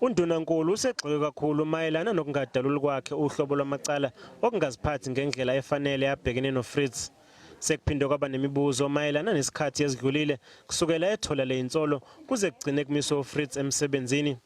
Undunankulu usegxekwe kakhulu mayelana nokungadaluli kwakhe uhlobo lwamacala okungaziphathi ngendlela efanele abhekene noFritz. Sekuphinde kwaba nemibuzo mayelana nesikhathi esidlulile kusukela ethola le insolo kuze kugcine kumiswe uFritz emsebenzini.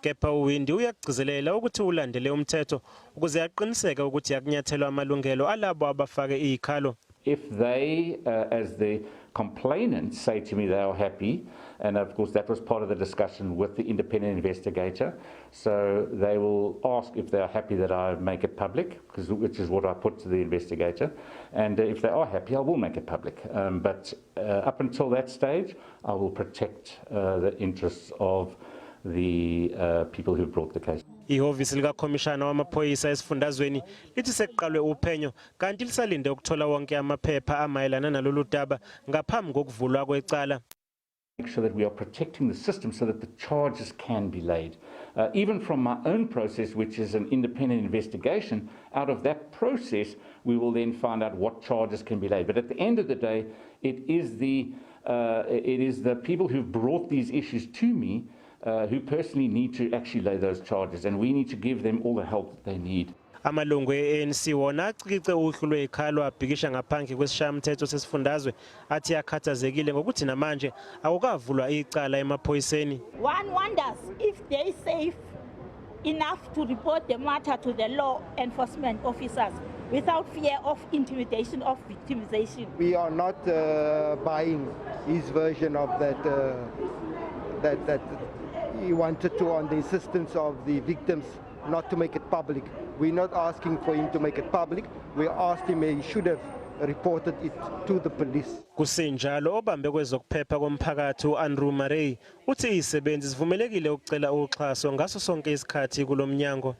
Kepha uWindi uyakugcizelela ukuthi ulandele umthetho ukuze aqiniseke ukuthi akunyathelwa amalungelo alabo abafake izikhalo. If they, as the complainants, say to me they are happy, and of course that was part of the discussion with the independent investigator, so they will ask if they are happy that I make it public, which is what I put to the investigator, and if they are happy, I will make it public. But up until that stage, I will protect the interests of the people who brought the case. Ihhovisi likakhomishana wamaphoyisa esifundazweni lithi sekuqalwe uphenyo kanti lisalinde ukuthola wonke amaphepha amayelana nalolu daba ngaphambi kokuvulwa kwecala. Make sure that we are protecting the system so that the charges can be laid. Even from my own process, which is an independent investigation, out of that process, we will then find out what charges can be laid. But at the end of the day, it is the people who've brought these issues to me who personally need to actually lay those charges, and we need to give them all the help that they need. Amalungu e-ANC wona acikice uhlu lwezikhalo abhikisha ngaphandle kwesishayamthetho sesifundazwe athi akhathazekile ngokuthi namanje akukavulwa icala emaphoyiseni. One wonders if they safe enough to report the matter to the law enforcement officers without fear of intimidation, of victimization. We are not buying his version of that, that he wanted to, on the insistence of the victims, not to make it public. We're not asking for him to make it public. We asked him he should have reported it to the police. Kusenjalo obambe kwezokuphepha komphakathi uAndrew Murray uthi izisebenzi zivumelekile ukucela uxhaso ngaso sonke isikhathi kulomnyango.